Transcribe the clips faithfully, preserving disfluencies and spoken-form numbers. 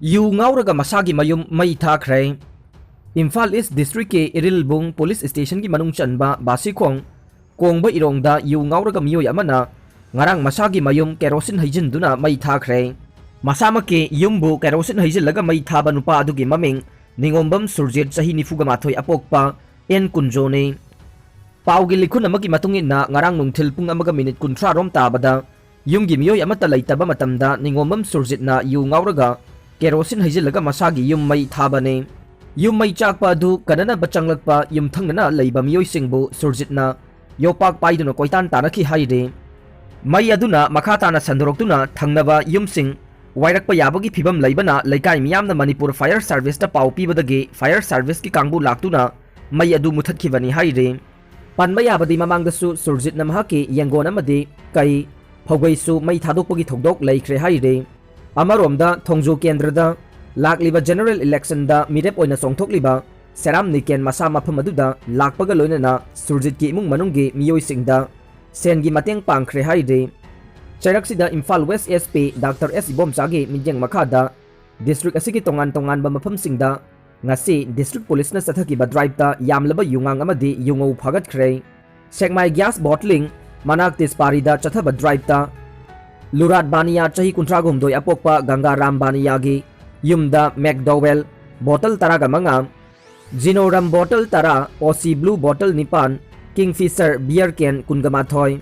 U ꯉꯥꯎꯔꯒ ꯃꯁꯥꯒꯤ ꯃꯌꯨꯝ ꯃꯩ ꯊꯥꯈ꯭ꯔꯦ꯫ ꯏꯝꯐꯥꯜ ꯏꯁ ꯗꯤꯁꯇ꯭ꯔꯤꯛꯀꯤ ꯏꯔꯤꯜꯕꯨꯡ ꯄꯨꯂꯤꯁ ꯁ꯭ꯇꯦꯁꯟꯒꯤ ꯃꯅꯨꯡ ꯆꯟꯕ ꯕꯥꯁꯤꯈꯣꯡ ꯀꯣꯡꯕ ꯏꯔꯣꯡꯗ ꯌꯨ ꯉꯥꯎꯔꯒ ꯃꯤꯑꯣꯏ ꯑꯃꯅ ꯉꯔꯥꯡ ꯃꯁꯥꯒꯤ ꯃꯌꯨꯝ ꯀꯦꯔꯣꯁꯤꯟ ꯍꯩꯖꯤꯟꯗꯨꯅ ꯃꯩ ꯊꯥꯈ꯭ꯔꯦ꯫ ꯃꯁꯥꯃꯛꯀꯤ ꯌꯨꯝꯕꯨ ꯀꯦꯔꯣꯁꯤꯟ ꯍꯩꯖꯤꯜꯂꯒ ꯃꯩ ꯊꯥꯕ ꯅꯨꯄꯥ ꯑꯗꯨꯒꯤ ꯃꯃꯤꯡ ꯅꯤꯉꯣꯝꯕꯝ ꯁꯨꯔꯖꯤꯠ, ꯆꯍꯤ ꯅꯤꯐꯨꯒ ꯃꯥꯊꯣꯏ, ꯑꯄꯣꯛꯄ ꯑꯦꯟ ꯀꯨꯟꯖꯣꯅꯤ꯫ ꯄꯥꯎꯒꯤ ꯂꯤꯈꯨꯟ ꯑꯃꯒꯤ ꯃꯇꯨꯡ ꯏꯟꯅ, ꯉꯔꯥꯡ ꯅꯨꯡꯊꯤꯜ ꯄꯨꯡ ꯑꯃꯒ ꯃꯤꯅꯤꯠ ꯀꯨꯟꯊ꯭ꯔꯥ ꯔꯣꯝ ꯇꯥꯕꯗ ꯌꯨꯝꯒꯤ ꯃꯤꯑꯣꯏ ꯑꯃꯠꯇ ꯂꯩꯇꯕ ꯃꯇꯝꯗ ꯅꯤꯉꯣꯝꯕꯝ ꯁꯨꯔꯖꯤꯠꯅ ꯌꯨ ꯉꯥꯎꯔꯒ ꯀꯦꯔꯣꯁꯤꯟ ꯍꯩꯖꯤꯜꯂꯒ ꯃꯁꯥꯒꯤ ꯌꯨꯝ ꯃꯩ ꯊꯥꯕꯅꯤ꯫ ꯌꯨꯝ ꯃꯩ ꯆꯥꯛꯄ ꯑꯗꯨ ꯀꯟꯅꯅꯕ ꯆꯪꯂꯛꯄ ꯌꯨꯝꯊꯪꯅꯅ ꯂꯩꯕ ꯃꯤꯑꯣꯏꯁꯤꯡꯕꯨ ꯁꯨꯔꯖꯤꯠꯅ ꯌꯣꯄꯥꯛ ꯄꯥꯏꯗꯨꯅ ꯀꯣꯏꯇꯥꯟ ꯇꯥꯅꯈꯤ ꯍꯥꯏꯔꯤ꯫ ꯃꯩ ꯑꯗꯨꯅ ꯃꯈꯥ ꯇꯥꯅ ꯁꯟꯗꯣꯔꯛꯇꯨꯅ ꯊꯪꯅꯕ ꯌꯨꯝꯁꯤꯡ ꯋꯥꯏꯔꯛꯄ ꯌꯥꯕꯒꯤ ꯐꯤꯕꯝ ꯂꯩꯕꯅ, ꯂꯩꯀꯥꯏ ꯃꯤꯌꯥꯝꯅ ꯃꯅꯤꯄꯨꯔ ꯐꯥꯌꯔ ꯁꯥꯔꯚꯤꯁꯇ ꯄꯥꯎ ꯄꯤꯕꯗꯒꯤ ꯐꯥꯌꯔ ꯁꯥꯔꯚꯤꯁꯀꯤ ꯀꯥꯡꯕꯨ ꯂꯥꯛꯇꯨꯅ ꯃꯩ ꯑꯗꯨ ꯃꯨꯊꯠꯈꯤꯕꯅꯤ ꯍꯥꯏꯔꯤ꯫ ꯄꯟꯕ ꯌꯥꯕꯗꯤ, ꯃꯃꯥꯡꯗꯁꯨ ꯁꯨꯔꯖꯤꯠꯅ ꯃꯍꯥꯛꯀꯤ ꯌꯦꯡꯒꯣꯟ ꯑꯃꯗꯤ ꯀꯩ, ꯐꯧꯒꯩꯁꯨ ꯃꯩ ꯊꯥꯗꯣꯛꯄꯒꯤ ꯊꯧꯗꯣꯛ ꯂꯩꯈ꯭ꯔꯦ ꯍꯥꯏꯔꯤ꯫ ꯑꯃꯔꯣꯝꯗ, ꯊꯣꯡꯖꯨ ꯀꯦꯟꯗ꯭ꯔꯗ ꯂꯥꯛꯂꯤꯕ ꯖꯦꯅꯔꯦꯜ ꯏꯂꯦꯛꯁꯟꯗ ꯃꯤꯔꯦꯞ ꯑꯣꯏꯅ ꯆꯣꯡꯊꯣꯛꯂꯤꯕ ꯁꯦꯔꯥꯝ ꯅꯤꯀꯦꯟ ꯃꯁꯥ ꯃꯐꯝ ꯑꯗꯨꯗ ꯂꯥꯛꯄꯒ ꯂꯣꯏꯅꯅ ꯁꯨꯔꯖꯤꯠꯀꯤ ꯏꯃꯨꯡ ꯃꯅꯨꯡꯒꯤ ꯃꯤꯑꯣꯏꯁꯤꯡꯗ ꯁꯦꯟꯒꯤ ꯃꯇꯦꯡ ꯄꯥꯡꯈ꯭ꯔꯦ ꯍꯥꯏꯔꯤ꯫ ꯆꯩꯔꯛꯁꯤꯗ Imphal west S P doctor S ꯏꯕꯣꯝꯆꯥꯒꯤ ꯃꯤꯠꯌꯦꯡ ꯃꯈꯥꯗ ꯗꯤꯁꯇ꯭ꯔꯤꯛ ꯑꯁꯤꯒꯤ ꯇꯣꯉꯥꯟ ꯇꯣꯉꯥꯟꯕ ꯃꯐꯝꯁꯤꯡꯗ ꯉꯁꯤ ꯗꯤꯁꯇ꯭ꯔꯤꯛ ꯄꯨꯂꯤꯁꯅ ꯆꯠꯊꯈꯤꯕ ꯗ꯭ꯔꯥꯏꯚꯇ ꯌꯥꯝꯂꯕ ꯌꯨꯉꯥꯡ ꯑꯃꯗꯤ ꯌꯨꯉꯧ ꯐꯥꯒꯠꯈ꯭ꯔꯦ꯫ ꯁꯦꯛꯃꯥꯏ ꯒ꯭ꯌꯥꯁ ꯕꯣꯇꯂꯤꯡ ꯃꯅꯥꯛ ꯇꯤꯁꯄꯥꯔꯤꯗ ꯆꯠꯊꯕ ꯗ꯭ꯔꯥꯏꯚꯇ ꯂꯨꯔꯥꯠ ꯕꯥꯅꯤꯌꯥ, ꯆꯍꯤ ꯀꯨꯟꯊ꯭ꯔꯥꯒ ꯍꯨꯝꯗꯣꯏ, ꯑꯄꯣꯛꯄ ꯒꯪꯒꯥꯔꯥꯝ ꯕꯥꯅꯤꯌꯥꯒꯤ ꯌꯨꯝꯗ ꯃꯦꯛꯗꯣꯋꯦꯜ ꯕꯣꯇꯜ ꯇꯔꯥꯒ ꯃꯉꯥ, ꯖꯤꯅꯣꯔꯝ ꯕꯣꯇꯜ ꯇꯔꯥ, ꯑꯣꯁꯤ ꯕ꯭ꯂꯨ ꯕꯣꯇꯜ ꯅꯤꯄꯥꯟ, ꯀꯤꯡꯐꯤꯁꯔ ꯕꯤꯌꯔ ꯀꯦꯟ ꯀꯨꯟꯒ ꯃꯥꯊꯣꯏ,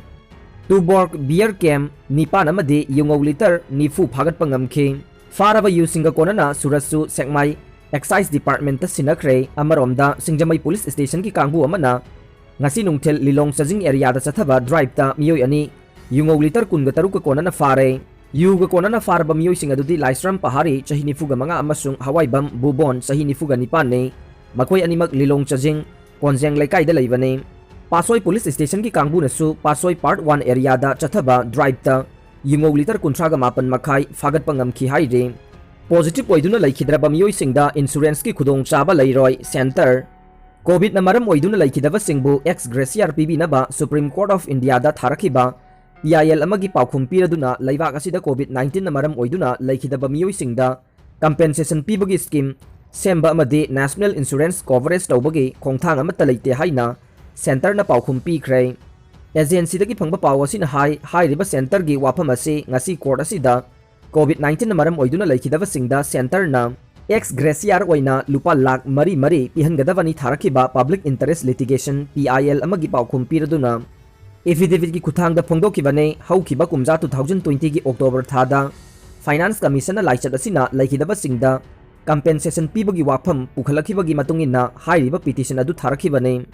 ꯇꯨꯕꯣꯔꯛ ꯕꯤꯌꯔ ꯀꯦꯟ ꯅꯤꯄꯥꯟ ꯑꯃꯗꯤ ꯌꯨꯉꯧ ꯂꯤꯇꯔ ꯅꯤꯐꯨ ꯐꯥꯒꯠꯄ ꯉꯝꯈꯤ꯫ ꯐꯥꯔꯕ ꯌꯨꯁꯤꯡꯒ ꯀꯣꯟꯅꯅ ꯁꯨꯔꯠꯁꯨ ꯁꯦꯛꯃꯥꯏ ꯑꯦꯛꯁꯥꯏꯖ ꯗꯤꯄꯥꯔꯠꯃꯦꯟꯠꯇ ꯁꯤꯟꯅꯈ꯭ꯔꯦ꯫ ꯑꯃꯔꯣꯝꯗ, ꯁꯤꯡꯖꯃꯩ ꯄꯨꯂꯤꯁ ꯁ꯭ꯇꯦꯁꯟꯒꯤ ꯀꯥꯡꯕꯨ ꯑꯃꯅ ꯉꯁꯤ ꯅꯨꯡꯊꯤꯜ ꯂꯤꯂꯣꯡ ꯆꯖꯤꯡ ꯑꯦꯔꯤꯌꯥꯗ ꯆꯠꯊꯕ ꯗ꯭ꯔꯥꯏꯚꯇ ꯃꯤꯑꯣꯏ ꯑꯅꯤ ꯌꯨꯉꯧ ꯂꯤꯇꯔ ꯀꯨꯟꯒ ꯇꯔꯨꯛꯀ ꯀꯣꯟꯅꯅ ꯐꯥꯔꯦ꯫ ꯌꯨꯒ ꯀꯣꯟꯅꯅ ꯐꯥꯔꯕ ꯃꯤꯑꯣꯏꯁꯤꯡ ꯑꯗꯨꯗꯤ ꯂꯥꯏꯁ꯭ꯔꯝ ꯄꯍꯥꯔꯤ, ꯆꯍꯤ ꯅꯤꯐꯨꯒ ꯃꯉꯥ, ꯑꯃꯁꯨꯡ ꯍꯋꯥꯏꯕꯝ ꯕꯨꯕꯣꯟ, ꯆꯍꯤ ꯅꯤꯐꯨꯒ ꯅꯤꯄꯥꯟꯅꯤ꯫ ꯃꯈꯣꯏ ꯑꯅꯤꯃꯛ ꯂꯤꯂꯣꯡ ꯆꯖꯤꯡ ꯀꯣꯟꯖꯦꯡ ꯂꯩꯀꯥꯏꯗ ꯂꯩꯕꯅꯤ꯫ ꯄꯥꯠꯁꯣꯏ ꯄꯨꯂꯤꯁ ꯁ꯭ꯇꯦꯁꯟꯒꯤ ꯀꯥꯡꯕꯨꯅꯁꯨ ꯄꯥꯠꯁꯣꯏ ꯄꯥꯔꯠ ꯋꯥꯟ ꯑꯦꯔꯤꯌꯥꯗ ꯆꯠꯊꯕ ꯗ꯭ꯔꯥꯏꯚꯇ ꯌꯨꯉꯧ ꯂꯤꯇꯔ ꯀꯨꯟꯊ꯭ꯔꯥꯒ ꯃꯥꯄꯟ ꯃꯈꯥꯏ ꯐꯥꯒꯠꯄ ꯉꯝꯈꯤ ꯍꯥꯏꯔꯤ꯫ ꯄꯣꯖꯤꯇꯤꯚ ꯑꯣꯏꯗꯨꯅ ꯂꯩꯈꯤꯗ꯭ꯔꯕ ꯃꯤꯑꯣꯏꯁꯤꯡꯗ ꯏꯟꯁꯨꯔꯦꯟꯁꯀꯤ ꯈꯨꯗꯣꯡꯆꯥꯕ ꯂꯩꯔꯣꯏ꯫ ꯁꯦꯟꯇꯔ ꯀꯣꯚꯤꯗꯅ ꯃꯔꯝ ꯑꯣꯏꯗꯨꯅ ꯂꯩꯈꯤꯗꯕꯁꯤꯡꯕꯨ ꯑꯦꯛꯁ ꯒ꯭ꯔꯦꯁꯤꯌꯥꯔ ꯄꯤꯕꯤꯅꯕ ꯁꯨꯄ꯭ꯔꯤꯝ ꯀꯣꯔꯠ ꯑꯣꯐ ꯏꯟꯗꯤꯌꯥꯗ ꯊꯥꯔꯛꯈꯤꯕ ꯄꯤ ꯑꯥꯏ ꯑꯦꯜ ꯑꯃꯒꯤ ꯄꯥꯎꯈꯨꯝ ꯄꯤꯔꯗꯨꯅ, ꯂꯩꯕꯥꯛ ꯑꯁꯤꯗ ꯀꯣꯚꯤꯗ ꯅꯥꯏꯟꯇꯤꯟꯅ ꯃꯔꯝ ꯑꯣꯏꯗꯨꯅ ꯂꯩꯈꯤꯗꯕ ꯃꯤꯑꯣꯏꯁꯤꯡꯗ compensation ꯄꯤꯕꯒꯤ scheme ꯁꯦꯝꯕ ꯑꯃꯗꯤ national insurance coverage ꯇꯧꯕꯒꯤ ꯈꯣꯡꯊꯥꯡ ꯑꯃꯠꯇ ꯂꯩꯇꯦ ꯍꯥꯏꯅ centreꯅ ꯄꯥꯎꯈꯨꯝ ꯄꯤꯈ꯭ꯔꯦ꯫ Agencyꯗꯒꯤ ꯐꯪꯕ ꯄꯥꯎ ꯑꯁꯤꯅ ꯍꯥꯏ, ꯍꯥꯏꯔꯤꯕ centreꯒꯤ ꯋꯥꯐꯝ ꯑꯁꯤ ꯉꯁꯤ court ꯑꯁꯤꯗ COVID nineteenꯅ ꯃꯔꯝ ꯑꯣꯏꯗꯨꯅ ꯂꯩꯈꯤꯗꯕꯁꯤꯡꯗ centreꯅ ex gratia ꯑꯣꯏꯅ ꯂꯨꯄꯥ ꯂꯥꯈ ꯃꯔꯤ ꯃꯔꯤ ꯄꯤꯍꯟꯒꯗꯕꯅꯤ ꯊꯥꯔꯛꯈꯤꯕ Public Interest Litigation, PIL, ꯑꯃꯒꯤ ꯄꯥꯎꯈꯨꯝ ꯄꯤꯔꯗꯨꯅ affidavitꯀꯤ ꯈꯨꯠꯊꯥꯡꯗ ꯐꯣꯡꯗꯣꯛꯈꯤꯕꯅꯤ꯫ ꯍꯧꯈꯤꯕ ꯀꯨꯝꯖꯥ two thousand twentyꯒꯤ October ꯊꯥꯗ Finance Commissionꯅ ꯂꯥꯏꯆꯠ ꯑꯁꯤꯅ ꯂꯩꯈꯤꯗꯕꯁꯤꯡꯗ compensation ꯄꯤꯕꯒꯤ ꯋꯥꯐꯝ ꯄꯨꯈꯠꯂꯛꯈꯤꯕꯒꯤ ꯃꯇꯨꯡ ꯏꯟꯅ ꯍꯥꯏꯔꯤꯕ petition ꯑꯗꯨ ꯊꯥꯔꯛꯈꯤꯕꯅꯤ꯫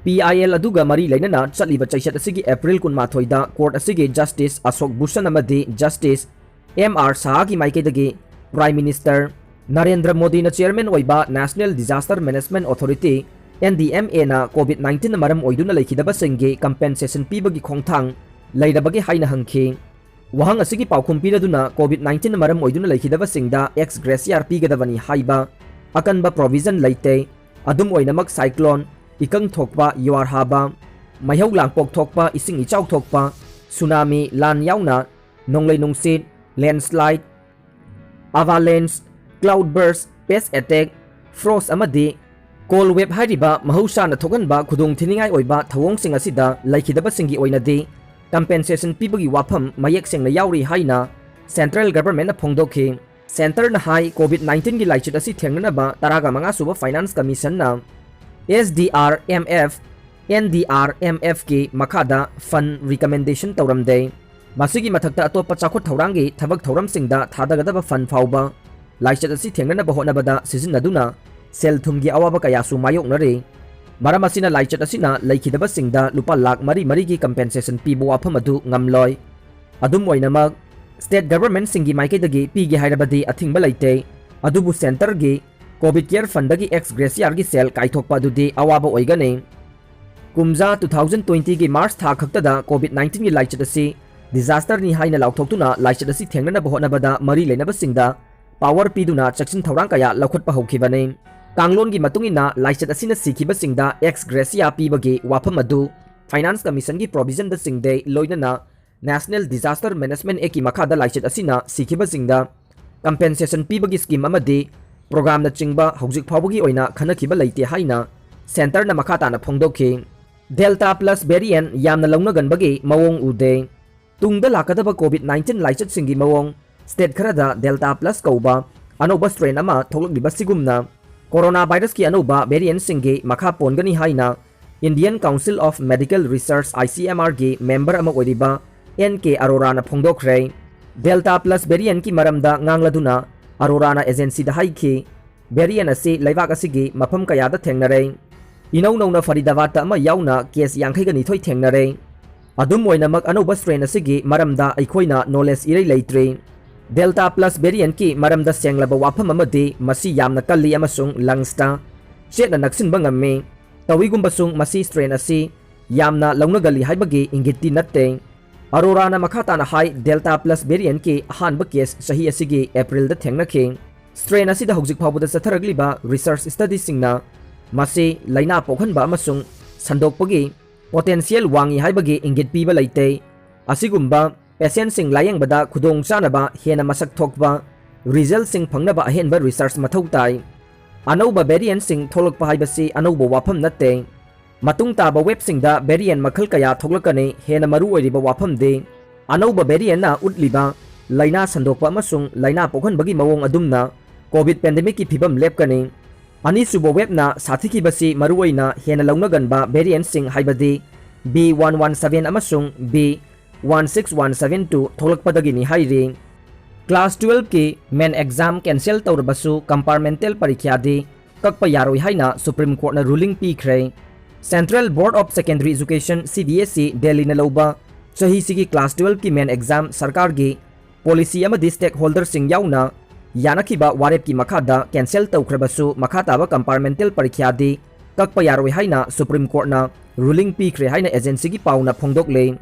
PIL ꯑꯗꯨꯒ ꯃꯔꯤ ꯂꯩꯅꯅ ꯆꯠꯂꯤꯕ ꯆꯩꯆꯠ ꯑꯁꯤꯒꯤ April ꯀꯨꯟꯃꯥꯊꯣꯏꯗ court ꯑꯁꯤꯒꯤ Justice Ashok Bhushan ꯑꯃꯗꯤ Justice M R Shahꯒꯤ ꯃꯥꯏꯀꯩꯗꯒꯤ Prime Minister ꯅꯔꯦꯟꯗ꯭ꯔ ꯃꯣꯗꯤꯅ chairman ꯑꯣꯏꯕ National Disaster Management Authority, NDMAꯅ COVID nineteenꯅ ꯃꯔꯝ ꯑꯣꯏꯗꯨꯅ ꯂꯩꯈꯤꯗꯕꯁꯤꯡꯒꯤ compensation ꯄꯤꯕꯒꯤ ꯈꯣꯡꯊꯥꯡ ꯂꯩꯔꯕꯒꯦ ꯍꯥꯏꯅ ꯍꯪꯈꯤ꯫ ꯋꯥꯍꯪ ꯑꯁꯤꯒꯤ ꯄꯥꯎꯈꯨꯝ ꯄꯤꯔꯗꯨꯅ COVID nineteenꯅ ꯃꯔꯝ ꯑꯣꯏꯗꯨꯅ ꯂꯩꯈꯤꯗꯕꯁꯤꯡꯗ ex gratia ꯄꯤꯒꯗꯕꯅꯤ ꯍꯥꯏꯕ ꯑꯀꯟꯕ provision ꯂꯩꯇꯦ꯫ ꯑꯗꯨꯝ ꯑꯣꯏꯅꯃꯛ cyclone, ꯏꯀꯪ ꯊꯣꯛꯄ, ꯌꯨꯍꯥꯔ ꯍꯥꯕ, ꯃꯩꯍꯧ ꯂꯥꯡꯄꯣꯛ ꯊꯣꯛꯄ, ꯏꯁꯤꯡ ꯏꯆꯥꯎ ꯊꯣꯛꯄ, tsunami, ꯂꯥꯟ ꯌꯥꯎꯅ ꯅꯣꯡꯂꯩ ꯅꯨꯡꯁꯤꯠ, landslide, avalanche, cloudburst, pest attack, frost ꯑꯃꯗꯤ cold wave ꯍꯥꯏꯔꯤꯕ ꯃꯍꯧꯁꯥꯅ ꯊꯣꯛꯍꯟꯕ ꯈꯨꯗꯣꯡꯊꯤꯅꯤꯡꯉꯥꯏ ꯑꯣꯏꯕ ꯊꯧꯑꯣꯡꯁꯤꯡ ꯑꯁꯤꯗ ꯂꯩꯈꯤꯗꯕꯁꯤꯡꯒꯤ ꯑꯣꯏꯅꯗꯤ compensation ꯄꯤꯕꯒꯤ ꯋꯥꯐꯝ ꯃꯌꯦꯛ ꯁꯦꯡꯅ ꯌꯥꯎꯔꯤ ꯍꯥꯏꯅ central governmentꯅ ꯐꯣꯡꯗꯣꯛꯈꯤ꯫ Centreꯅ ꯍꯥꯏ, COVID nineteenꯒꯤ ꯂꯥꯏꯆꯠ ꯑꯁꯤ ꯊꯦꯡꯅꯅꯕ ꯇꯔꯥꯒ ꯃꯉꯥ ꯁꯨꯕ Finance Commissionꯅ SDRMF, NDRMFꯀꯤ ꯃꯈꯥꯗ fund recommendation ꯇꯧꯔꯝꯗꯦ꯫ ꯃꯁꯤꯒꯤ ꯃꯊꯛꯇ ꯑꯇꯣꯞꯄ ꯆꯥꯎꯈꯠ ꯊꯧꯔꯥꯡꯒꯤ ꯊꯕꯛ ꯊꯧꯔꯝꯁꯤꯡꯗ ꯊꯥꯗꯒꯗꯕ fund ꯐꯥꯎꯕ ꯂꯥꯏꯆꯠ ꯑꯁꯤ ꯊꯦꯡꯅꯅꯕ ꯍꯣꯠꯅꯕꯗ ꯁꯤꯖꯤꯟꯅꯗꯨꯅ ꯁꯦꯜ ꯊꯨꯝꯒꯤ ꯑꯋꯥꯕ ꯀꯌꯥꯁꯨ ꯃꯥꯌꯣꯛꯅꯔꯤ꯫ ꯃꯔꯝ ꯑꯁꯤꯅ ꯂꯥꯏꯆꯠ ꯑꯁꯤꯅ ꯂꯩꯈꯤꯗꯕꯁꯤꯡꯗ ꯂꯨꯄꯥ ꯂꯥꯈ ꯃꯔꯤ ꯃꯔꯤꯒꯤ compensation ꯄꯤꯕ ꯋꯥꯐꯝ ꯑꯗꯨ ꯉꯝꯂꯣꯏ꯫ ꯑꯗꯨꯝ ꯑꯣꯏꯅꯃꯛ, state governmentꯁꯤꯡꯒꯤ ꯃꯥꯏꯀꯩꯗꯒꯤ ꯄꯤꯒꯦ ꯍꯥꯏꯔꯕꯗꯤ ꯑꯊꯤꯡꯕ ꯂꯩꯇꯦ, ꯑꯗꯨꯕꯨ centreꯒꯤ COVID Care Fundꯗꯒꯤ ex gratiaꯒꯤ ꯁꯦꯜ ꯀꯥꯏꯊꯣꯛꯄ ꯑꯗꯨꯗꯤ ꯑꯋꯥꯕ ꯑꯣꯏꯒꯅꯤ꯫ ꯀꯨꯝꯖꯥ two thousand twentyꯒꯤ March ꯊꯥ ꯈꯛꯇꯗ COVID nineteenꯒꯤ ꯂꯥꯏꯆꯠ ꯑꯁꯤ disasterꯅꯤ ꯍꯥꯏꯅ ꯂꯥꯎꯊꯣꯛꯇꯨꯅ ꯂꯥꯏꯆꯠ ꯑꯁꯤ ꯊꯦꯡꯅꯅꯕ ꯍꯣꯠꯅꯕꯗ ꯃꯔꯤ ꯂꯩꯅꯕꯁꯤꯡꯗ power ꯄꯤꯗꯨꯅ ꯆꯦꯛꯁꯤꯟ ꯊꯧꯔꯥꯡ ꯀꯌꯥ ꯂꯧꯈꯠꯄ ꯍꯧꯈꯤꯕꯅꯤ꯫ ꯀꯥꯡꯂꯣꯟꯒꯤ ꯃꯇꯨꯡ ꯏꯟꯅ ꯂꯥꯏꯆꯠ ꯑꯁꯤꯅ ꯁꯤꯈꯤꯕꯁꯤꯡꯗ ex gratia ꯄꯤꯕꯒꯤ ꯋꯥꯐꯝ ꯑꯗꯨ Finance Commissionꯒꯤ provisionꯗ ꯆꯤꯡꯗꯦ, ꯂꯣꯏꯅꯅ National Disaster Management Actꯀꯤ ꯃꯈꯥꯗ ꯂꯥꯏꯆꯠ ꯑꯁꯤꯅ ꯁꯤꯈꯤꯕꯁꯤꯡꯗ ꯀꯝꯄꯦꯟꯁꯦꯁꯟ ꯄꯤꯕꯒꯤ ꯁ꯭ꯀꯤꯝ ꯑꯃꯗꯤ ꯄ꯭ꯔꯣꯒ꯭ꯔꯥꯝꯅꯆꯤꯡꯕ ꯍꯧꯖꯤꯛ ꯐꯥꯎꯕꯒꯤ ꯑꯣꯏꯅ ꯈꯟꯅꯈꯤꯕ ꯂꯩꯇꯦ ꯍꯥꯏꯅ ꯁꯦꯟꯇꯔꯅ ꯃꯈꯥ ꯇꯥꯅ ꯐꯣꯡꯗꯣꯛꯈꯤ꯫ ꯗꯦꯜꯇꯥ ꯄ꯭ꯂꯁ ꯚꯦꯔꯤꯌꯦꯟ ꯌꯥꯝꯅ ꯂꯧꯅꯒꯟꯕꯒꯤ ꯃꯑꯣꯡ ꯎꯗꯦ꯫ ꯇꯨꯡꯗ ꯂꯥꯛꯀꯗꯕ ꯀꯣꯚꯤꯗ ꯅꯥꯏꯟꯇꯤꯟ ꯂꯥꯏꯆꯠꯁꯤꯡꯒꯤ ꯃꯑꯣꯡ, ꯁ꯭ꯇꯦꯠ ꯈꯔꯗ ꯗꯦꯜꯇꯥ ꯄ꯭ꯂꯁ ꯀꯧꯕ ꯑꯅꯧꯕ ꯁ꯭ꯇ꯭ꯔꯦꯟ ꯑꯃ ꯊꯣꯛꯂꯛꯂꯤꯕꯁꯤꯒꯨꯝꯅ, ꯀꯣꯔꯣꯅꯥ ꯚꯥꯏꯔꯁꯀꯤ ꯑꯅꯧꯕ ꯚꯦꯔꯤꯌꯦꯟꯠꯁꯤꯡꯒꯤ ꯃꯈꯥ ꯄꯣꯟꯒꯅꯤ ꯍꯥꯏꯅ Indian Council of Medical Research, I C M R ꯒꯤ ꯃꯦꯝꯕꯔ ꯑꯃ ꯑꯣꯏꯔꯤꯕ ꯑꯦꯟ ꯀꯦ ꯑꯔꯣꯔꯥꯅ ꯐꯣꯡꯗꯣꯛꯈ꯭ꯔꯦ꯫ ꯗꯦꯜꯇꯥ ꯄ꯭ꯂꯁ ꯚꯦꯔꯤꯌꯦꯟꯠꯀꯤ ꯃꯔꯝꯗ ꯉꯥꯡꯂꯗꯨꯅ ꯑꯔꯣꯔꯥꯅ ꯑꯦꯖꯦꯟꯁꯤꯗ ꯍꯥꯏꯈꯤ, ꯚꯦꯔꯤꯌꯦꯟꯠ ꯑꯁꯤ ꯂꯩꯕꯥꯛ ꯑꯁꯤꯒꯤ ꯃꯐꯝ ꯀꯌꯥꯗ ꯊꯦꯡꯅꯔꯦ꯫ ꯏꯅꯧ ꯅꯧꯅ ꯐꯔꯤꯗꯥꯕꯥꯗꯇ ꯑꯃ ꯌꯥꯎꯅ ꯀꯦꯁ ꯌꯥꯡꯈꯩꯒ ꯅꯤꯊꯣꯏ ꯊꯦꯡꯅꯔꯦ꯫ ꯑꯗꯨꯝ ꯑꯣꯏꯅꯃꯛ, ꯑꯅꯧꯕ ꯁ꯭ꯇ꯭ꯔꯦꯟ ꯑꯁꯤꯒꯤ ꯃꯔꯝꯗ ꯑꯩꯈꯣꯏꯅ ꯅꯣꯂꯦꯖ ꯏꯔꯩ ꯂꯩꯇ꯭ꯔꯤ꯫ ꯗꯦꯜꯇꯥ ꯄ꯭ꯂꯁ ꯚꯦꯔꯤꯌꯦꯟꯠꯀꯤ ꯃꯔꯝꯗ ꯁꯦꯡꯂꯕ ꯋꯥꯐꯝ ꯑꯃꯗꯤ ꯃꯁꯤ ꯌꯥꯝꯅ ꯀꯜꯂꯤ ꯑꯃꯁꯨꯡ ꯂꯪꯁꯇ ꯆꯦꯠꯅ ꯅꯛꯁꯤꯟꯕ ꯉꯝꯃꯤ꯫ ꯇꯧꯏꯒꯨꯝꯕꯁꯨꯡ, ꯃꯁꯤ ꯁ꯭ꯇ꯭ꯔꯦꯟ ꯑꯁꯤ ꯌꯥꯝꯅ ꯂꯧꯅꯒꯜꯂꯤ ꯍꯥꯏꯕꯒꯤ ꯏꯪꯒꯤꯠꯇꯤ ꯅꯠꯇꯦ꯫ ꯑꯔꯣꯔꯥꯅ ꯃꯈꯥ ꯇꯥꯅ ꯍꯥꯏ, ꯗꯦꯜꯇꯥ ꯄ꯭ꯂꯁ ꯚꯦꯔꯤꯌꯦꯟꯠꯀꯤ ꯑꯍꯥꯟꯕ ꯀꯦꯁ ꯆꯍꯤ ꯑꯁꯤꯒꯤ ꯑꯦꯄ꯭ꯔꯤꯜꯗ ꯊꯦꯡꯅꯈꯤ꯫ ꯁ꯭ꯇ꯭ꯔꯦꯟ ꯑꯁꯤꯗ ꯍꯧꯖꯤꯛ ꯐꯥꯎꯕꯗ ꯆꯠꯊꯔꯛꯂꯤꯕ ꯔꯤꯁꯔꯆ ꯁ꯭ꯇꯗꯤꯁꯤꯡꯅ ꯃꯁꯤ ꯂꯥꯏꯅꯥ ꯄꯣꯛꯍꯟꯕ ꯑꯃꯁꯨꯡ ꯁꯟꯗꯣꯛꯄꯒꯤ ꯄꯣꯇꯦꯟꯁꯤꯌꯦꯜ ꯋꯥꯡꯏ ꯍꯥꯏꯕꯒꯤ ꯏꯪꯒꯤꯠ ꯄꯤꯕ ꯂꯩꯇꯦ꯫ ꯑꯁꯤꯒꯨꯝꯕ ꯄꯦꯁꯦꯟꯠꯁꯤꯡ ꯂꯥꯌꯦꯡꯕꯗ ꯈꯨꯗꯣꯡꯆꯥꯅꯕ ꯍꯦꯟꯅ ꯃꯁꯛ ꯊꯣꯛꯄ ꯔꯤꯖꯜꯠꯁꯤꯡ ꯐꯪꯅꯕ ꯑꯍꯦꯟꯕ ꯔꯤꯁꯔꯆ ꯃꯊꯧ ꯇꯥꯏ꯫ ꯑꯅꯧꯕ ꯚꯦꯔꯤꯌꯦꯟꯠꯁꯤꯡ ꯊꯣꯛꯂꯛꯄ ꯍꯥꯏꯕꯁꯤ ꯑꯅꯧꯕ ꯋꯥꯐꯝ ꯅꯠꯇꯦ꯫ ꯃꯇꯨꯡ ꯇꯥꯕ ꯋꯦꯕꯁꯤꯡꯗ ꯚꯦꯔꯤꯌꯦꯟꯠ ꯃꯈꯜ ꯀꯌꯥ ꯊꯣꯛꯂꯛꯀꯅꯤ꯫ ꯍꯦꯟꯅ ꯃꯔꯨ ꯑꯣꯏꯔꯤꯕ ꯋꯥꯐꯝꯗꯤ ꯑꯅꯧꯕ ꯚꯦꯔꯤꯌꯦꯟꯠꯅ ꯎꯠꯂꯤꯕ ꯂꯥꯏꯅꯥ ꯁꯟꯗꯣꯛꯄ ꯑꯃꯁꯨꯡ ꯂꯥꯏꯅꯥ ꯄꯣꯛꯍꯟꯕꯒꯤ ꯃꯑꯣꯡ ꯑꯗꯨꯝꯅ ꯀꯣꯚꯤꯗ ꯄꯦꯟꯗꯦꯃꯤꯛꯀꯤ ꯐꯤꯕꯝ ꯂꯦꯞꯀꯅꯤ꯫ ꯑꯅꯤꯁꯨꯕ ꯋꯦꯕꯅ ꯁꯥꯊꯤꯈꯤꯕꯁꯤ ꯃꯔꯨꯑꯣꯏꯅ ꯍꯦꯟꯅ ꯂꯧꯅꯒꯟꯕ ꯚꯦꯔꯤꯌꯦꯟꯠꯁꯤꯡ ꯍꯥꯏꯕꯗꯤ ꯕꯤ ꯋꯥꯟ ꯋꯥꯟ ꯁꯚꯦꯟ ꯑꯃꯁꯨꯡ B one six one seven two ꯊꯣꯛꯂꯛꯄꯗꯒꯤꯅꯤ ꯍꯥꯏꯔꯤ꯫ ꯀ꯭ꯂꯥꯁ ꯇꯨꯋꯦꯜꯐꯀꯤ ꯃꯦꯟ ꯑꯦꯛꯖꯥꯝ ꯀꯦꯟꯁꯦꯜ ꯇꯧꯔꯕꯁꯨ ꯀꯝꯄꯥꯔꯠꯃꯦꯟꯇꯦꯜ ꯄꯔꯤꯈ꯭ꯌꯥꯗꯤ ꯀꯛꯄ ꯌꯥꯔꯣꯏ ꯍꯥꯏꯅ ꯁꯨꯄ꯭ꯔꯤꯝ ꯀꯣꯔꯠꯅ ꯔꯨꯂꯤꯡ ꯄꯤꯈ꯭ꯔꯦ꯫ Central Board of Secondary Education, C B S E, ꯗꯦꯜꯂꯤꯅ ꯂꯧꯕ ꯆꯍꯤꯁꯤꯒꯤ ꯀ꯭ꯂꯥꯁ ꯇꯨꯋꯦꯜꯐꯀꯤ ꯃꯦꯟ ꯑꯦꯛꯖꯥꯝ ꯁꯔꯀꯥꯔꯒꯤ ꯄꯣꯂꯤꯁꯤ ꯑꯃꯗꯤ ꯁ꯭ꯇꯦꯛꯍꯣꯜꯗꯔꯁꯤꯡ ꯌꯥꯎꯅ ꯌꯥꯅꯈꯤꯕ ꯋꯥꯔꯦꯞꯀꯤ ꯃꯈꯥꯗ ꯀꯦꯟꯁꯦꯜ ꯇꯧꯈ꯭ꯔꯕꯁꯨ, ꯃꯈꯥ ꯇꯥꯕ ꯀꯝꯄꯥꯔꯠꯃꯦꯟꯇꯦꯜ ꯄꯔꯤꯈ꯭ꯌꯥꯗꯤ ꯀꯛꯄ ꯌꯥꯔꯣꯏ ꯍꯥꯏꯅ ꯁꯨꯄ꯭ꯔꯤꯝ ꯀꯣꯔꯠꯅ ꯔꯨꯂꯤꯡ ꯄꯤꯈ꯭ꯔꯦ ꯍꯥꯏꯅ ꯑꯦꯖꯦꯟꯁꯤꯒꯤ ꯄꯥꯎꯅ ꯐꯣꯡꯗꯣꯛꯂꯦ꯫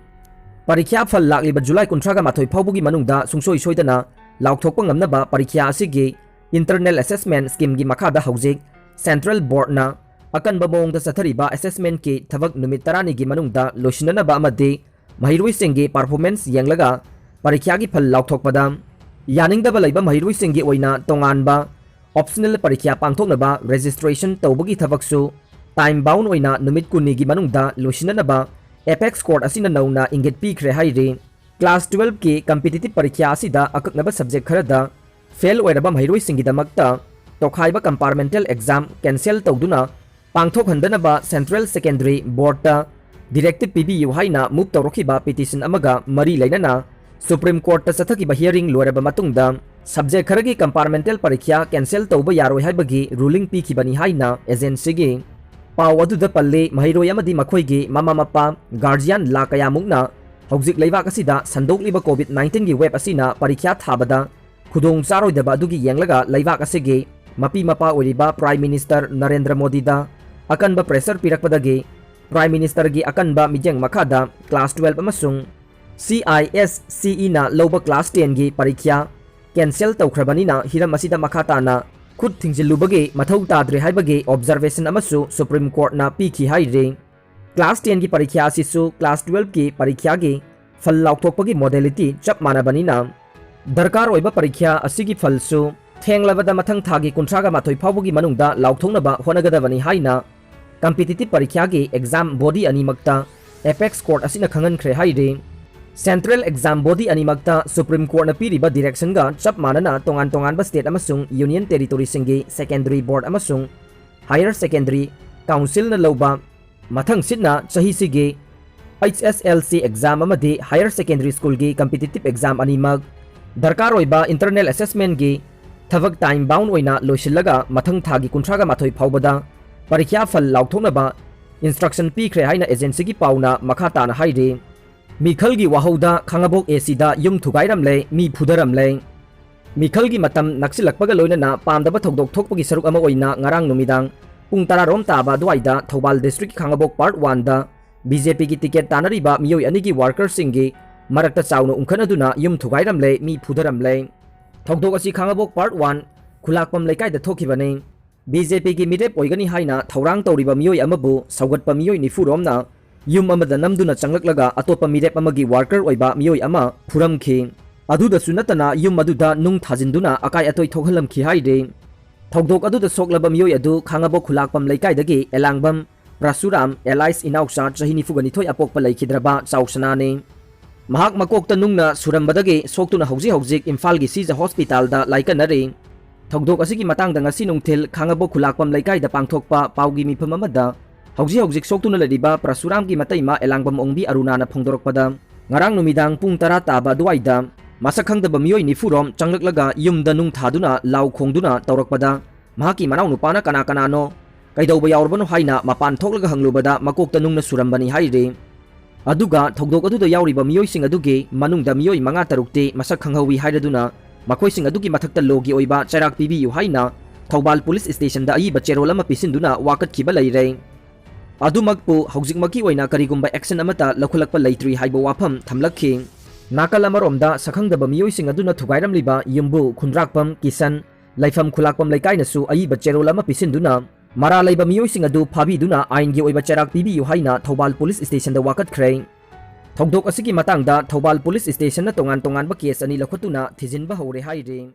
ꯄꯔꯤꯈ꯭ꯌꯥ ꯐꯜ ꯂꯥꯛꯂꯤꯕ ꯖꯨꯂꯥꯏ ꯀꯨꯟꯊ꯭ꯔꯥꯒ ꯃꯥꯊꯣꯏ ꯐꯥꯎꯕꯒꯤ ꯃꯅꯨꯡꯗ ꯁꯨꯡꯁꯣꯏ ꯁꯣꯏꯗꯅ ꯂꯥꯎꯊꯣꯛꯄ ꯉꯝꯅꯕ ꯄꯔꯤꯈ꯭ꯌꯥ ꯑꯁꯤꯒꯤ ꯏꯟꯇꯔꯅꯦꯜ ꯑꯦꯁꯦꯁꯃꯦꯟꯠ ꯁ꯭ꯀꯤꯝꯒꯤ ꯃꯈꯥꯗ ꯍꯧꯖꯤꯛ ꯁꯦꯟꯇ꯭ꯔꯦꯜ ꯕꯣꯔꯗꯅ ꯑꯀꯟꯕ ꯃꯑꯣꯡꯗ ꯆꯠꯊꯔꯤꯕ ꯑꯦꯁꯦꯁꯃꯦꯟꯠꯀꯤ ꯊꯕꯛ ꯅꯨꯃꯤꯠ ꯇꯔꯥꯅꯤꯒꯤ ꯃꯅꯨꯡꯗ ꯂꯣꯏꯁꯤꯟꯅꯅꯕ ꯑꯃꯗꯤ ꯃꯍꯩꯔꯣꯏꯁꯤꯡꯒꯤ ꯄꯔꯐꯣꯔꯃꯦꯟꯁ ꯌꯦꯡꯂꯒ ꯄꯔꯤꯈ꯭ꯌꯥꯒꯤ ꯐꯜ ꯂꯥꯎꯊꯣꯛꯄꯗ ꯌꯥꯅꯤꯡꯗꯕ ꯂꯩꯕ ꯃꯍꯩꯔꯣꯏꯁꯤꯡꯒꯤ ꯑꯣꯏꯅ ꯇꯣꯉꯥꯟꯕ optional ꯄꯔꯤꯈ꯭ꯌꯥ ꯄꯥꯡꯊꯣꯛꯅꯕ registration ꯇꯧꯕꯒꯤ ꯊꯕꯛꯁꯨ time bound ꯑꯣꯏꯅ ꯅꯨꯃꯤꯠ ꯀꯨꯟꯅꯤꯒꯤ ꯃꯅꯨꯡꯗ ꯂꯣꯏꯁꯤꯟꯅꯅꯕ Apex Court ꯑꯁꯤꯅ ꯅꯧꯅ ꯏꯪꯒꯤꯠ ꯄꯤꯈ꯭ꯔꯦ ꯍꯥꯏꯔꯤ꯫ Class twelve ꯀꯤ competitive ꯄꯔꯤꯈ꯭ꯌꯥ ꯑꯁꯤꯗ ꯑꯀꯛꯅꯕ subject ꯈꯔꯗ fail ꯑꯣꯏꯔꯕ ꯃꯍꯩꯔꯣꯏꯁꯤꯡꯒꯤꯗꯃꯛꯇ ꯇꯣꯈꯥꯏꯕ compartmental exam cancel ꯇꯧꯗꯨꯅ ꯄꯥꯡꯊꯣꯛꯍꯟꯗꯅꯕ Central Secondary Board ꯇ directive ꯄꯤꯕꯤꯌꯨ ꯍꯥꯏꯅ move ꯇꯧꯔꯛꯈꯤꯕ petition ꯑꯃꯒ ꯃꯔꯤ ꯂꯩꯅꯅ Supreme Court ꯇ ꯆꯠꯊꯈꯤꯕ hearing ꯂꯣꯏꯔꯕ ꯃꯇꯨꯡꯗ subject ꯈꯔꯒꯤ compartmental ꯄꯔꯤꯈ꯭ꯌꯥ cancel ꯇꯧꯕ ꯌꯥꯔꯣꯏ ꯍꯥꯏꯕꯒꯤ ruling ꯄꯤꯈꯤꯕꯅꯤ ꯍꯥꯏꯅ agency ꯒꯤ ꯄꯥꯎ ꯑꯗꯨꯗ ꯄꯜꯂꯤ꯫ ꯃꯍꯩꯔꯣꯏ ꯑꯃꯗꯤ ꯃꯈꯣꯏꯒꯤ ꯃꯃꯥ ꯃꯄꯥ, guardian ꯂꯥꯈ ꯀꯌꯥꯃꯨꯛꯅ ꯍꯧꯖꯤꯛ ꯂꯩꯕꯥꯛ ꯑꯁꯤꯗ ꯁꯟꯗꯣꯛꯂꯤꯕ COVID nineteen ꯒꯤ wave ꯑꯁꯤꯅ ꯄꯔꯤꯈ꯭ꯌꯥ ꯊꯥꯕꯗ ꯈꯨꯗꯣꯡ ꯆꯥꯔꯣꯏꯗꯕ ꯑꯗꯨꯒꯤ ꯌꯦꯡꯂꯒ ꯂꯩꯕꯥꯛ ꯑꯁꯤꯒꯤ ꯃꯄꯤ ꯃꯄꯥ ꯑꯣꯏꯔꯤꯕ Prime Minister ꯅꯔꯦꯟꯗ꯭ꯔ ꯃꯣꯗꯤꯗ ꯑꯀꯟꯕ pressure ꯄꯤꯔꯛꯄꯗꯒꯤ Prime Minister ꯒꯤ ꯑꯀꯟꯕ ꯃꯤꯠꯌꯦꯡ ꯃꯈꯥꯗ class twelve ꯑꯃꯁꯨꯡ C I S C E ꯅ ꯂꯧꯕ class ten ꯒꯤ ꯄꯔꯤꯈ꯭ꯌꯥ cancel ꯇꯧꯈ꯭ꯔꯕꯅꯤꯅ ꯍꯤꯔꯝ ꯑꯁꯤꯗ ꯃꯈꯥ ꯇꯥꯅ ꯈꯨꯠ ꯊꯤꯡꯖꯤꯜꯂꯨꯕꯒꯤ ꯃꯊꯧ ꯇꯥꯗ꯭ꯔꯦ ꯍꯥꯏꯕꯒꯤ observation ꯑꯃꯁꯨ Supreme Court ꯅ ꯄꯤꯈꯤ ꯍꯥꯏꯔꯤ꯫ Class ten ꯒꯤ ꯄꯔꯤꯈ꯭ꯌꯥ ꯑꯁꯤꯁꯨ class twelve ꯀꯤ ꯄꯔꯤꯈ꯭ꯌꯥꯒꯤ ꯐꯜ ꯂꯥꯎꯊꯣꯛꯄꯒꯤ modality ꯆꯞ ꯃꯥꯟꯅꯕꯅꯤꯅ, ꯗꯔꯀꯥꯔ ꯑꯣꯏꯕ ꯄꯔꯤꯈ꯭ꯌꯥ ꯑꯁꯤꯒꯤ ꯐꯜꯁꯨ ꯊꯦꯡꯂꯕꯗ ꯃꯊꯪ ꯊꯥꯒꯤ ꯀꯨꯟꯊ꯭ꯔꯥꯒ ꯃꯥꯊꯣꯏ ꯐꯥꯎꯕꯒꯤ ꯃꯅꯨꯡꯗ ꯂꯥꯎꯊꯣꯛꯅꯕ ꯍꯣꯠꯅꯒꯗꯕꯅꯤ ꯍꯥꯏꯅ competitive ꯄꯔꯤꯈ꯭ꯌꯥꯒꯤ exam body ꯑꯅꯤꯃꯛꯇ Apex Court ꯑꯁꯤꯅ ꯈꯪꯍꯟꯈ꯭ꯔꯦ ꯍꯥꯏꯔꯤ꯫ Central exam body ꯑꯅꯤꯃꯛꯇ Supreme Court ꯅ ꯄꯤꯔꯤꯕ direction ꯒ ꯆꯞ ꯃꯥꯟꯅꯅ ꯇꯣꯉꯥꯟ ꯇꯣꯉꯥꯟꯕ state ꯑꯃꯁꯨꯡ union territory ꯁꯤꯡꯒꯤ secondary board ꯑꯃꯁꯨꯡ higher secondary council ꯅ ꯂꯧꯕ ꯃꯊꯪꯁꯤꯠꯅ ꯆꯍꯤꯁꯤꯒꯤ H S L C exam ꯑꯃꯗꯤ higher secondary school ꯒꯤ competitive exam ꯑꯅꯤꯃꯛ ꯗꯔꯀꯥꯔ ꯑꯣꯏꯕ internal assessment ꯒꯤ ꯊꯕꯛ time bound ꯑꯣꯏꯅ ꯂꯣꯏꯁꯤꯜꯂꯒ ꯃꯊꯪ ꯊꯥꯒꯤ ꯀꯨꯟꯊ꯭ꯔꯥꯒ ꯃꯥꯊꯣꯏ ꯐꯥꯎꯕꯗ ꯄꯔꯤꯈ꯭ꯌꯥ ꯐꯜ ꯂꯥꯎꯊꯣꯛꯅꯕ instruction ꯄꯤꯈ꯭ꯔꯦ ꯍꯥꯏꯅ agency ꯒꯤ ꯄꯥꯎꯅ ꯃꯈꯥ ꯇꯥꯅ ꯍꯥꯏꯔꯤ꯫ ꯃꯤꯈꯜꯒꯤ ꯋꯥꯍꯧꯗ ꯈꯥꯉꯕꯣꯛ A C ꯗ ꯌꯨꯝ ꯊꯨꯒꯥꯏꯔꯝꯂꯦ, ꯃꯤ ꯐꯨꯊꯔꯝꯂꯦ꯫ ꯃꯤꯈꯜꯒꯤ ꯃꯇꯝ ꯅꯛꯁꯤꯜꯂꯛꯄꯒ ꯂꯣꯏꯅꯅ ꯄꯥꯝꯗꯕ ꯊꯧꯗꯣꯛ ꯊꯣꯛꯄꯒꯤ ꯁꯔꯨꯛ ꯑꯃ ꯑꯣꯏꯅ ꯉꯔꯥꯡ ꯅꯨꯃꯤꯗꯥꯡ ꯄꯨꯡ ꯇꯔꯥ ꯔꯣꯝ ꯇꯥꯕ ꯑꯗꯨꯋꯥꯏꯗ ꯊꯧꯕꯥꯜ district ꯀꯤ ꯈꯥꯉꯕꯣꯛ part one ꯗ B J P ꯒꯤ ticket ꯇꯥꯟꯅꯔꯤꯕ ꯃꯤꯑꯣꯏ ꯑꯅꯤꯒꯤ worker ꯁꯤꯡꯒꯤ ꯃꯔꯛꯇ ꯆꯥꯎꯅ ꯎꯪꯈꯠꯅꯗꯨꯅ ꯌꯨꯝ ꯊꯨꯒꯥꯏꯔꯝꯂꯦ, ꯃꯤ ꯐꯨꯊꯔꯝꯂꯦ꯫ ꯊꯧꯗꯣꯛ ꯑꯁꯤ ꯈꯥꯉꯕꯣꯛ part one ꯈꯨꯂꯥꯛꯄꯝ ꯂꯩꯀꯥꯏꯗ ꯊꯣꯛꯈꯤꯕꯅꯤ꯫ B J P ꯒꯤ ꯃꯤꯔꯦꯞ ꯑꯣꯏꯒꯅꯤ ꯍꯥꯏꯅ ꯊꯧꯔꯥꯡ ꯇꯧꯔꯤꯕ ꯃꯤꯑꯣꯏ ꯑꯃꯕꯨ ꯁꯧꯒꯠꯄ ꯃꯤꯑꯣꯏ ꯅꯤꯐꯨ ꯔꯣꯝꯅ ꯌꯨꯝ ꯑꯃꯗ ꯅꯝꯗꯨꯅ ꯆꯪꯂꯛꯂꯒ ꯑꯇꯣꯞꯄ ꯃꯤꯔꯦꯞ ꯑꯃꯒꯤ worker ꯑꯣꯏꯕ ꯃꯤꯑꯣꯏ ꯑꯃ ꯐꯨꯔꯝꯈꯤ꯫ ꯑꯗꯨꯗꯁꯨ ꯅꯠꯇꯅ ꯌꯨꯝ ꯑꯗꯨꯗ ꯅꯨꯡ ꯊꯥꯖꯤꯟꯗꯨꯅ ꯑꯀꯥꯏ ꯑꯇꯣꯏ ꯊꯣꯛꯍꯜꯂꯝꯈꯤ ꯍꯥꯏꯔꯤ꯫ ꯊꯧꯗꯣꯛ ꯑꯗꯨꯗ ꯁꯣꯛꯂꯕ ꯃꯤꯑꯣꯏ ꯑꯗꯨ ꯈꯥꯉꯕꯣꯛ ꯈꯨꯂꯥꯛꯄꯝ ꯂꯩꯀꯥꯏꯗꯒꯤ ꯑꯦꯂꯥꯡꯕꯝ ꯄ꯭ꯔꯁꯨꯔꯥꯝ alias ꯏꯅꯥꯎꯆꯥ ꯆꯍꯤ ꯅꯤꯐꯨꯒ ꯅꯤꯊꯣꯏ ꯑꯄꯣꯛꯄ ꯂꯩꯈꯤꯗ꯭ꯔꯕ ꯆꯥꯎꯁꯅꯥꯅꯤ꯫ ꯃꯍꯥꯛ ꯃꯀꯣꯛꯇ ꯅꯨꯡꯅ ꯁꯨꯔꯝꯕꯗꯒꯤ ꯁꯣꯛꯇꯨꯅ ꯍꯧꯖꯤꯛ ꯍꯧꯖꯤꯛ ꯏꯝꯐꯥꯜꯒꯤ ꯁꯤꯖ ꯍꯣꯁꯄꯤꯇꯥꯜꯗ ꯂꯥꯏꯀꯠꯅꯔꯤ꯫ ꯊꯧꯗꯣꯛ ꯑꯁꯤꯒꯤ ꯃꯇꯥꯡꯗ ꯉꯁꯤ ꯅꯨꯡꯊꯤꯜ ꯈꯥꯉꯕꯣꯛ ꯈꯨꯂꯥꯛꯄꯝ ꯂꯩꯀꯥꯏꯗ ꯄꯥꯡꯊꯣꯛꯄ ꯄꯥꯎꯒꯤ ꯃꯤꯐꯝ ꯑꯃꯗ ꯍꯧꯖꯤꯛ ꯍꯧꯖꯤꯛ ꯁꯣꯛꯇꯨꯅ ꯂꯩꯔꯤꯕ ꯄ꯭ꯔꯁꯨꯔꯥꯝꯒꯤ ꯃꯇꯩꯃ ꯑꯦꯂꯥꯡꯕꯝ ꯑꯣꯡꯕꯤ ꯑꯔꯨꯅꯥꯅ ꯐꯣꯡꯗꯣꯔꯛꯄꯗ, ꯉꯔꯥꯡ ꯅꯨꯃꯤꯗꯥꯡ ꯄꯨꯡ ꯇꯔꯥ ꯇꯥꯕ ꯑꯗꯨꯋꯥꯏꯗ ꯃꯁꯛ ꯈꯪꯗꯕ ꯃꯤꯑꯣꯏ ꯅꯤꯐꯨꯔꯣꯝ ꯆꯪꯂꯛꯂꯒ ꯌꯨꯝꯗ ꯅꯨꯡ ꯊꯥꯗꯨꯅ ꯂꯥꯎ ꯈꯣꯡꯗꯨꯅ ꯇꯧꯔꯛꯄꯗ, ꯃꯍꯥꯛꯀꯤ ꯃꯅꯥꯎ ꯅꯨꯄꯥꯅ "ꯀꯅꯥ ꯀꯅꯥꯅꯣ? ꯀꯩꯗꯧꯕ ꯌꯥꯎꯔꯕꯅꯣ?" ꯍꯥꯏꯅ ꯃꯄꯥꯟ ꯊꯣꯛꯂꯒ ꯍꯪꯂꯨꯕꯗ ꯃꯀꯣꯛꯇ ꯅꯨꯡꯅ ꯁꯨꯔꯝꯕꯅꯤ ꯍꯥꯏꯔꯤ꯫ ꯑꯗꯨꯒ ꯊꯧꯗꯣꯛ ꯑꯗꯨꯗ ꯌꯥꯎꯔꯤꯕ ꯃꯤꯑꯣꯏꯁꯤꯡ ꯑꯗꯨꯒꯤ ꯃꯅꯨꯡꯗ ꯃꯤꯑꯣꯏ ꯃꯉꯥ ꯇꯔꯨꯛꯇꯤ ꯃꯁꯛ ꯈꯪꯍꯧꯋꯤ ꯍꯥꯏꯔꯗꯨꯅ, ꯃꯈꯣꯏꯁꯤꯡ ꯑꯗꯨꯒꯤ ꯃꯊꯛꯇ ꯂꯣꯒꯤ ꯑꯣꯏꯕ ꯆꯩꯔꯥꯛ ꯄꯤꯕꯤꯌꯨ ꯍꯥꯏꯅ ꯊꯧꯕꯥꯜ ꯄꯨꯂꯤꯁ ꯁ꯭ꯇꯦꯁꯟꯗ ꯑꯏꯕ ꯆꯦꯔꯣꯜ ꯑꯃ ꯄꯤꯁꯤꯟꯗꯨꯅ ꯋꯥꯀꯠꯈꯤꯕ ꯂꯩꯔꯦ꯫ ꯑꯗꯨꯃꯛꯄꯨ ꯍꯧꯖꯤꯛꯃꯛꯀꯤ ꯑꯣꯏꯅ ꯀꯔꯤꯒꯨꯝꯕ ꯑꯦꯛꯁꯟ ꯑꯃꯠꯇ ꯂꯧꯈꯠꯂꯛꯄ ꯂꯩꯇ꯭ꯔꯤ ꯍꯥꯏꯕ ꯋꯥꯐꯝ ꯊꯝꯂꯛꯈꯤ꯫ ꯅꯥꯀꯜ ꯑꯃꯔꯣꯝꯗ, ꯁꯛꯈꯪꯗꯕ ꯃꯤꯑꯣꯏꯁꯤꯡ ꯑꯗꯨꯅ ꯊꯨꯒꯥꯏꯔꯝꯂꯤꯕ ꯌꯨꯝꯕꯨ ꯈꯨꯟꯗ꯭ꯔꯥꯛꯄꯝ ꯀꯤꯁꯟ, ꯂꯩꯐꯝ ꯈꯨꯂꯥꯛꯄꯝ ꯂꯩꯀꯥꯏꯅꯁꯨ ꯑꯏꯕ ꯆꯦꯔꯣꯜ ꯑꯃ ꯄꯤꯁꯤꯟꯗꯨꯅ ꯃꯔꯥꯜ ꯂꯩꯕ ꯃꯤꯑꯣꯏꯁꯤꯡ ꯑꯗꯨ ꯐꯥꯕꯤꯗꯨꯅ ꯑꯥꯏꯟꯒꯤ ꯑꯣꯏꯕ ꯆꯩꯔꯥꯛ ꯄꯤꯕꯤꯌꯨ ꯍꯥꯏꯅ ꯊꯧꯕꯥꯜ ꯄꯨꯂꯤꯁ ꯁ꯭ꯇꯦꯁꯟꯗ ꯋꯥꯀꯠꯈ꯭ꯔꯦ꯫ ꯊꯧꯗꯣꯛ ꯑꯁꯤꯒꯤ ꯃꯇꯥꯡꯗ ꯊꯧꯕꯥꯜ ꯄꯨꯂꯤꯁ ꯁ꯭ꯇꯦꯁꯟꯅ ꯇꯣꯉꯥꯟ ꯇꯣꯉꯥꯟꯕ ꯀꯦꯁ ꯑꯅꯤ ꯂꯧꯈꯠꯇꯨꯅ ꯊꯤꯖꯤꯟꯕ ꯍꯧꯔꯦ ꯍꯥꯏꯔꯤ꯫